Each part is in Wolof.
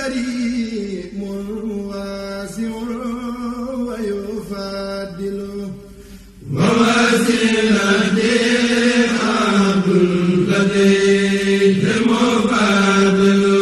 كريم واسع ويفضل ووسيلتي عبد لديه المفضل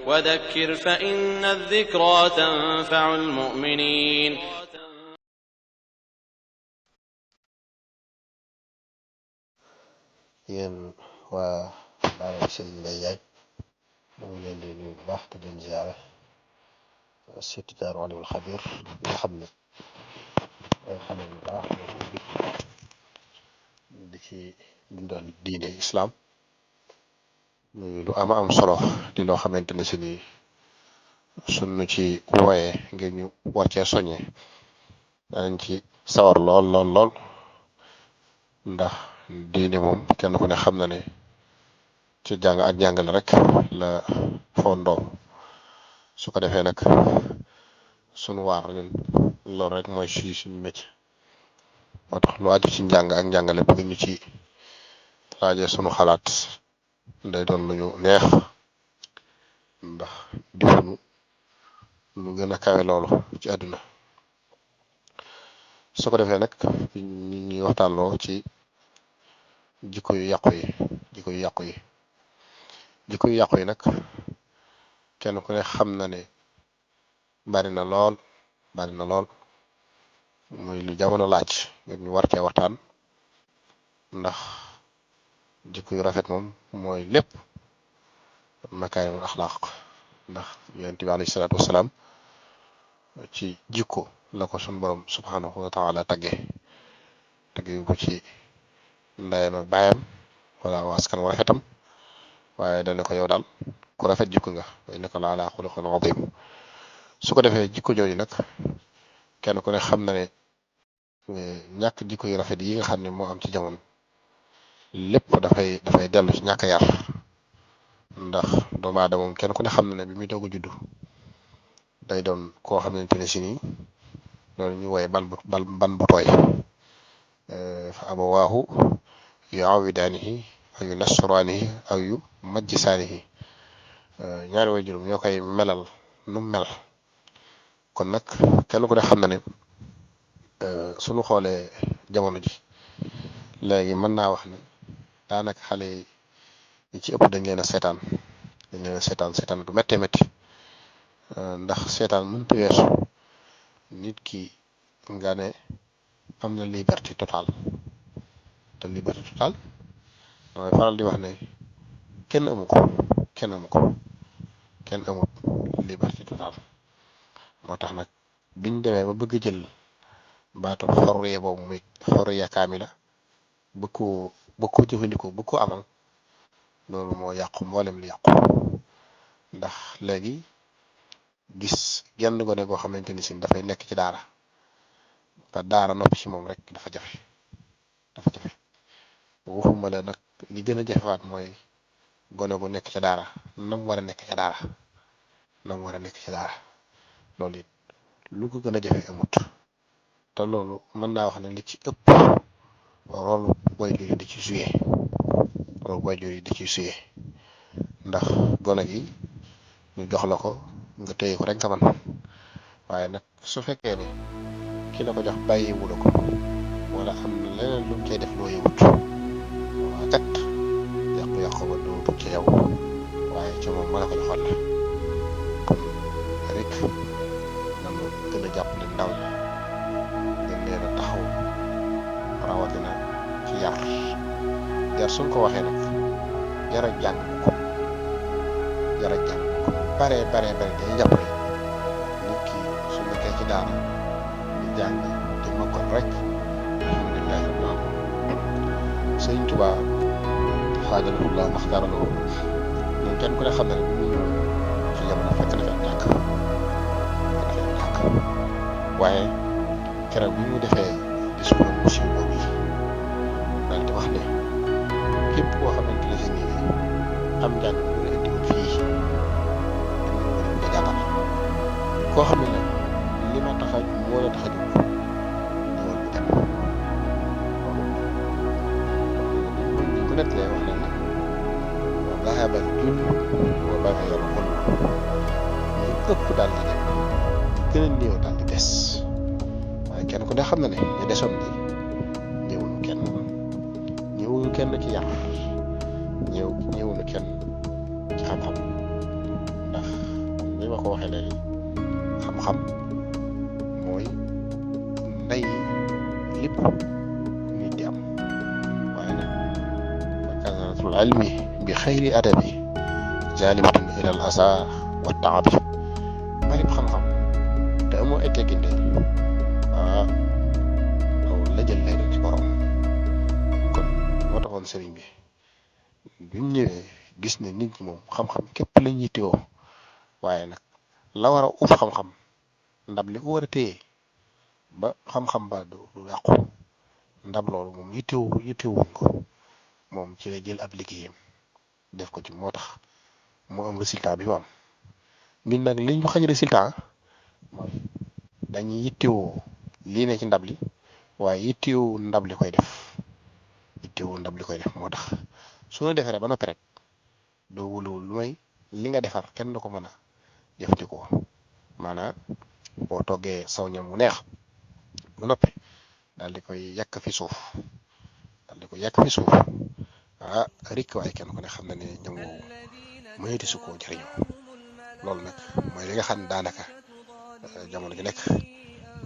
وذكر فإن الذكرى تنفع المؤمنين. yéen waa daara Serigne Mbaye Ndiaye moo ngi leen di nuyu bu baax te di leen ziare surtout Daaru Alimul Xabiir nga xam ne ay xale yu baax di ci dundal diine islam muy lu am solo di loo xamante ne si nii sunu ci wooyee ngir ñu war cee soññee danañ ci sawar lool ndax diine moom kenn ku ne xam na ne ci jàng ak jàngale rek la fondoo su ko defee nag sunu waar ñun loolu rek mooy suñu métier moo tax lu aju ci njàng ak njàngale bëgg ñu ci laajee sunu xalaat day doon lu ñu neex ndax difuñu lu gën a kawe loolu ci àdduna su ko defee nag ñu ñuy waxtaanloo ci jikko yu yàqu yi nag kenn ku ne xam na ne bari na lool muy lu jamono laaj ngir ñu war cee waxtaan ndax jikko yu rafet moom mooy lépp makaarimul axlaaq ndax yonent bi alayhi salaatu wasalaam ci jikko la ko sun borom subhanahu wa taala tagge ko ci ndayam ak baayam wala waskan wa rafetam waaye dana ko yow daal ku rafet jikko nga wa innaka la ala xuluqin azim su ko defee jikko jooju nag kenn ku ne xam na ne ñàkk jikko yu rafet yi nga xam ne moo am ci jamono lépp dafay dellu ci ñàkk yar ndax doomu aadama moom kenn ku ne xam na ne bi muy doog a juddu day doon koo xamante ne si nii loolu ñu woye ban bu tooy fa abawaahu yu'awwidaanihi aw yunassiraanihi aw yumajjisaanihi ñaari way juróom ñoo koy melal nu mel kon nag kenn ku ne xam na ne suñu xoolee jamono ji léegi mën naa wax ne daanaka xale yi ci ëpp dañ leen a seetaan du méttee métti ndax seetaan mënut a weesu nit ki nga ne am na liberté totale te liberté totale mooy faral di wax ne kenn amut liberté totale moo tax nag biñ demee ba bëgg jël baatu xorriya boobu muy xorriya kaamila bëgg koo jëfandikoo bëgg koo amal loolu moo yàqu mboolem li yàqu ndax léegi gis genn gone goo xamante ni si dafay nekk ci daara te daara noppi ci moom rek dafa jafe waxuma la nag li gën a jafewaat mooy gone gu nekk ca daara nam war a nekk ca daara loolu it lu ko gën a jafe amut te loolu mën naa wax ne li ci ëpp loolu waajur yi da ci suyee ndax gone gi ñu jox la ko nga téye ko rek nga man waaye nag su fekkee ne ki la ko jox bàyyiwu la ko wala am na leneen lu mu cay def loo yëwut waa kat yàqu-yàqu ba du ci yow waaye ci moom ma la ko joxoon la kon rek nanu gën a jàppale ndaw ñi gën leen a taxaw rawatina ci yar suñ ko waxee nag yar ak jàng ko bare dañuy jàpp ne nit ki su nekkee ci daara di jàng di mokkal rek alhamdulilah rabbil alamin Sëriñ Tuubaa xaadalahullah maxtaaraloo moom kenn ku ne xam na ne bi muy ci jamono fekk na fi am ñàkk waaye keroog bi mu defee discours bu siiw boobu yi daal di wax ne képp koo xamante ne si nii am njàng mu la indiwoon fii nga jàppale koo xam ne nag li ma tax a moo la tax a jóg ñëwal bu dem loolu bu nettalee wax na ne wa dhahaba al-jull wa ëpp daal di dem gën a néew daal di des waaye kenn ku ne xam na ne ñu desoon bi ñëwuñu kenn ci yar ñëwuñu kenn ci xam-xam ndax ni ma ko waxee léegi xam-xam mooy ndey lépp nit di am waaye nag fa kasratul ilmi bi xayri adabi jalibatun ila al asa wa taabi barib xam-xam te amoo ay tegginte loolu la jël lay rek ci borom kon moo taxoon sëriñ bi bi mu ñëwee gis ne nit ñi moom xam-xam képp lañ yittewoo waaye nag la war a uf xam-xam ndab li ko war a téye ba xam-xam ba du yàqu ndab loolu moom yittewuñ ko moom ci la jël ab liggéeyam def ko ci moo tax mu am résultat bi mu am ñun nag li ñu xañ résultat mooy dañuy yittewoo lii ne ci ndab li waaye yittewoo ndab li koy def moo tax su ñu defee ba noppi rek doo wulul lu may li nga defar kenn du ko mën a jëfandikoo maanaam boo toggee saw ñam mu neex ba noppi daal di koy yàq fi suuf rikk waaye kenn ku ne xam na ne ñam woowu mënati su koo jëriñoo loolu nag mooy li nga xam ne daanaka jamono ji nekk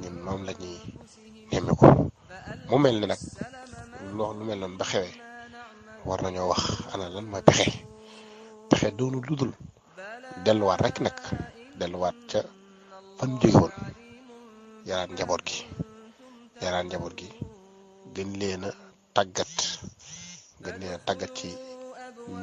ñun moom la ñuy nemme ko mu mel ni nag loolu lu mel noonu ba xewee war nañoo wax ana lan mooy pexe doonu ludul delluwaat rek nag delluwaat ca fan jóge woon yaraan njaboot gi gën leen a tàggat ci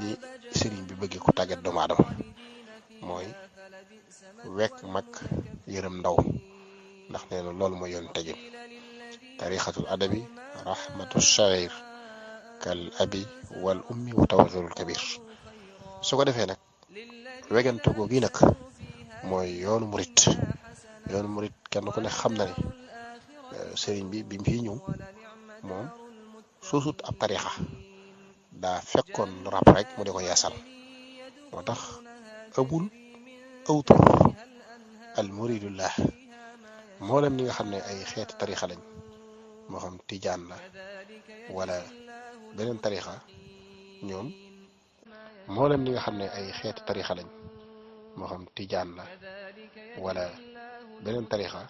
ni sëriñ bi bëggee ko tàggat doomu aadama mooy wekk mag yërëm ndaw ndax nee na loolu mooy yoon tegin tarixatul adabi rahmatu shair kal abi wal ummi wa tawxirul kabir su ko defee nag wegante googu nag mooy yoonu murit kenn ku ne xam na ne sëriñ bi mu fi ñëw moom suusut ab tarixa daa fekkoon rab rek mu di ko yeesal moo tax amul awtur al muridullah mboolem ñi nga xam ne ay xeeti tarixa lañ moo xam tijaan la wala beneen tarixa ñoom mboolem ñi nga xam ne ay xeeti tarixa lañ moo xam tijaan la wala beneen tarixa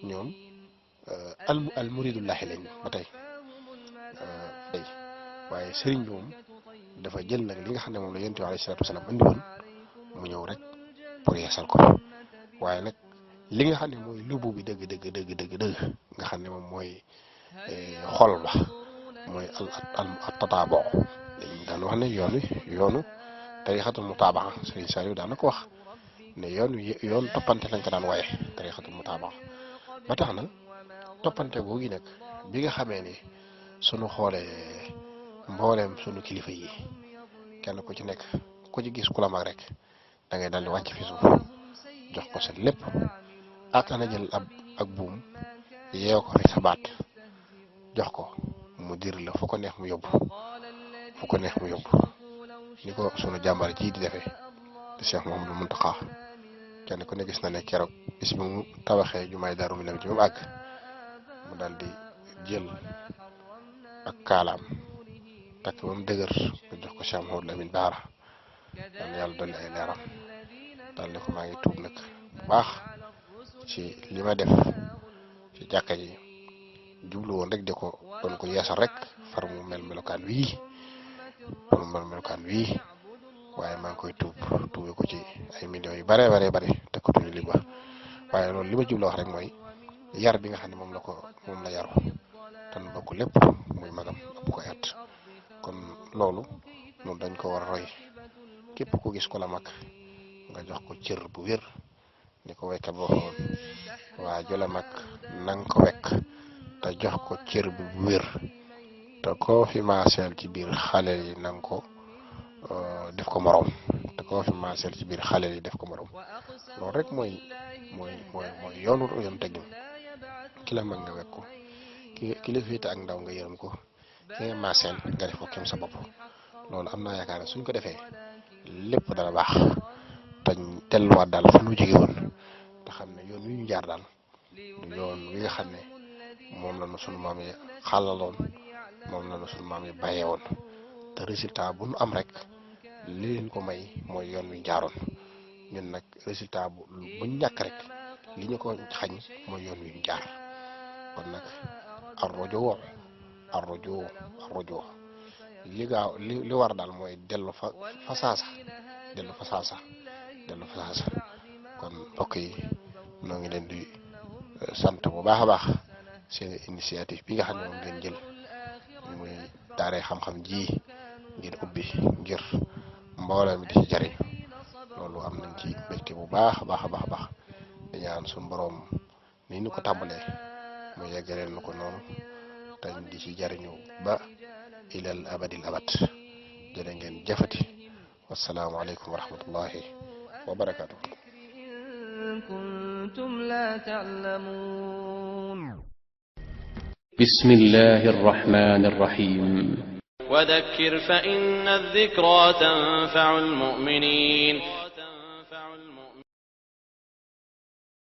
ñoom al muridullahi lañ ba tey waaye sëriñ bi moom dafa jël nag li nga xam ne moom la yonent bi alayhi salaatu wasalaam andi woon mu ñëw rek pour yeesal ko waaye nag li nga xam ne mooy lubu bi dëgg nga xam ne moom mooy xol ba mooy al tataabo dañ daan wax ne yoonu tarixatul mutaabaa sëriñ Saliou daan na ko wax ne yoon toppante lañ ko daan waaye tarixatul mutaabaa ba tax na toppante googu nag bi nga xamee ni sunu xoolee mbooleem sunu kilifa yi kenn ku ci nekk ku ci gis ku la mag rek da ngay daldi wàcc fi suuf jox ko sa lépp atana jël ak buum yeew ko fi sa baat jox ko mu dir la fu ko neex mu yóbbu ni ko sunu jàmbar ji di defee di Cheikh Mouhamadou Mountakha kenn ku ne gis na ne keroog bis bi mu tabaxee jumaay Daaru Minam ci mu àgg mu daldi jël ak kaalaam takk ba mu dëgër nga jox ko Cheikh Mouhamadou Lamine Bara daan yàlla dolli ay leeram daal ne ko maa ngi tuub nag bu baax ci li ma def ci jàkka ji jublu woon rek doon ko yeesal rek far mu mel melokaan wii waaye maa ngi koy tuube ko ci ay millions yu bare tëkkatuñu li ba waaye loolu li ma jublu wax rek mooy yar bi nga xam ne moom la yaru tan bokk lépp muy magam ëpp ko at kon loolu noonu dañ ko war a roy képp ku gis ko la mag nga jox ko cër bu wér ni ko wekkat boo xoon waa jola mag nang ko wekk te jox ko cër bu wér te koo fi maaseel ci biir xale yi nang ko def ko morom loolu rek mooy yoonu teggin ki la mag nga wekk ko ki la féete ak ndaw nga yërëm ko ki nga maaseel nga def ko kem sa bopp loolu am naa yaakaar ne suñ ko defee lépp dana baax tañ delluwaat daal fa nu jóge woon te xam ne yoon wi ñu jaar daal yoon wi nga xam ne moom la nu sunu maam yi xàllaloon moom la nu sunu maam yi bàyyee woon te résultat bu nu am rek li leen ko may mooy yoon wi jaaroon ñun nag résultat buñ ñàkk rek li ñu ko xañ mooy yoon wi ñu jaar kon nag arrojo li war daal mooy dellu fa saasa kon mbokk yi noo ngi leen di sant bu baax a baax seen initiative bi nga xam ne moom ngeen jël muy daaree xam-xam ji ngir ubbi ngir mbooloo mi di ci jariñ loolu am nañ ci mbégte bu baax a baax di ñaan suñu boroom ni ñu ko tàmbalee mu yeggaleel nu ko noonu te di ci jariñu ba ilal abadil abad jërë ngeen jëfati wassalaamu aleykum wa rahmatullahi wa barakatuh كنتم لا تعلمون بسم الله الرحمن الرحيم وذكر فإن الذكرى تنفع المؤمنين